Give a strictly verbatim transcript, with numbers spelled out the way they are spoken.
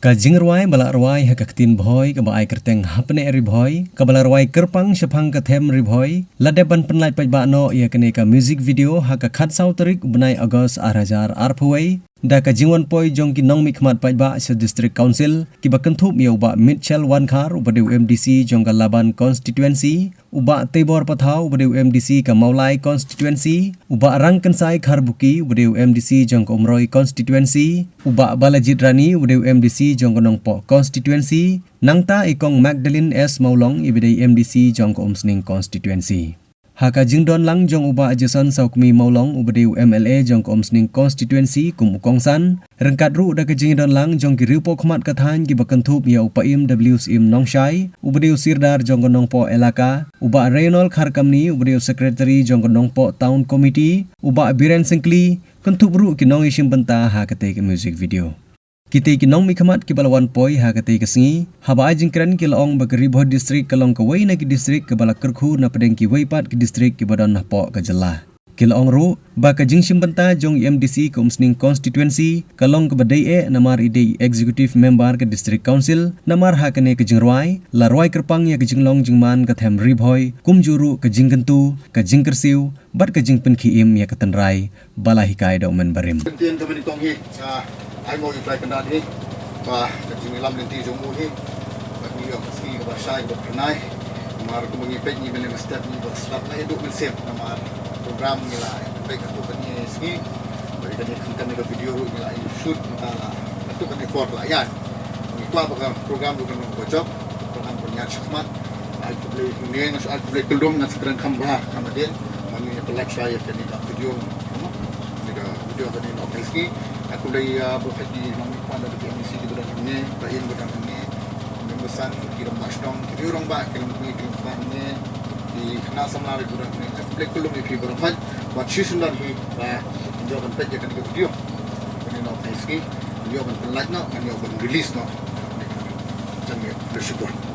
Ka jingrwai ba la rwai ha ka ktien Bhoi kaba ai kyrteng Hapdeng Ri Bhoi, kaba la rwai kyrpang shaphang ka them Ri Bhoi, la dep ban pynlait paidbah noh ïa kane ka music video ha ka khatsaw tarik u bnai August ar hajar arphew wei, da ka jingwan poi jong ki nongmihkhmat paidbah sha District Council, kiba kynthup ïa u Bah Mitchell Wankhar, uba dei u M D C jong ka Laban Constituency, u Bah Teibor Pathaw, uba dei u M D C ka Mawlai Constituency, u Bah Rangkynsai Kharbuki, uba dei u M D C jong ka Umroi Constituency, u Bah Balajied Rani, uba dei u M D C jong ka Nongpoh Constituency, nangta i Kong Magdalene S Mawlong, iba dei M D C jong ka Umsning Constituency. Ha ka jingdon lang jong u Bah Jason Sawkmie Mawlong, uba dei u M L A jong ka Umsning Constituency kum u kongsan, ryngkat ruh da ka jingdon lang jong ki riewpawkhmat ka thaiñ kiba kynthup ïa u Paiem W Syiem Nongshai, uba dei u Sirdar jong ka Nongpoh Elaka, u Bah Reynold Kharkamni, uba dei u Secretary jong ka Nongpoh Town Committee, u Bah Biren Syngkli, kynthup ruh ki nongïashimbynta ha katei ka music video. Kitei ki nongmihkhmat kiba la wan poi ha katei ka sngi, haba ai jingkren ki la ong ba ka Ri Bhoi District ka long kawei na ki district kaba la kyrkhu napdeng kiwei pat ki district kiba don hapoh ka jylla. Ki la ong ruh ba ka jingshimbynta jong i M D C ka Umsning Constituency ka long kaba dei eh namar i dei i Executive Member ka District Council, namar ha kane ka jingrwai la rwai kyrpang ïa ka jinglong jingman ka them Ri Bhoi, kumjuh ruh ka jingkyntu, ka jingkyrsiew bad ka jingpynkhie im ïa ka tynrai ba la hikai da u Menbarim. Kyntien kaba nyngkong hi, ah, ai mo i Trai Kynrad hi ba ka jingïalam lynti jong u hi ba ngi ïoh ka sngi kaba shai kaba phyrnai. Namar kumba ngi peit ngi mynne mynstep ngi ba slap la ïa duh mynsiem namar program ngi la peit katto katne sngi. Ba ïa kane khamtam ïa ka video ruh ngi la ïa shoot mynta la katto katne por la ïaid. Ngi kwah ba ka program ruh kan long kaba jop, kan long kaba ñiad shakhmat. Ai khublei hangne, nga shu ai khublei kyllum, nga shu kren kham bha kham hadien. Nga ngin ïa pynlait shwa ïa kane ka video, kane ka video kane noh kane sngi. Ai khublei ïa baroh ki nongmihkhmat da ki M D C kiba don hangne, ba in ba don hangne. Ki nongbasan, ki rangbah shnong, ki rangbah, ki nongkmie, ki nongkpa hangne. Ki khynnah samla kiba don hangne. Ai khublei kyllum ïa phi baroh. Wat shisien don hi ba ngan ïoh ban peit ïa kane ka video. Kane noh kane sngi. Ngan ïoh ban pynlait noh, ngan ïoh ban release noh. Jan ïa khublei shibun.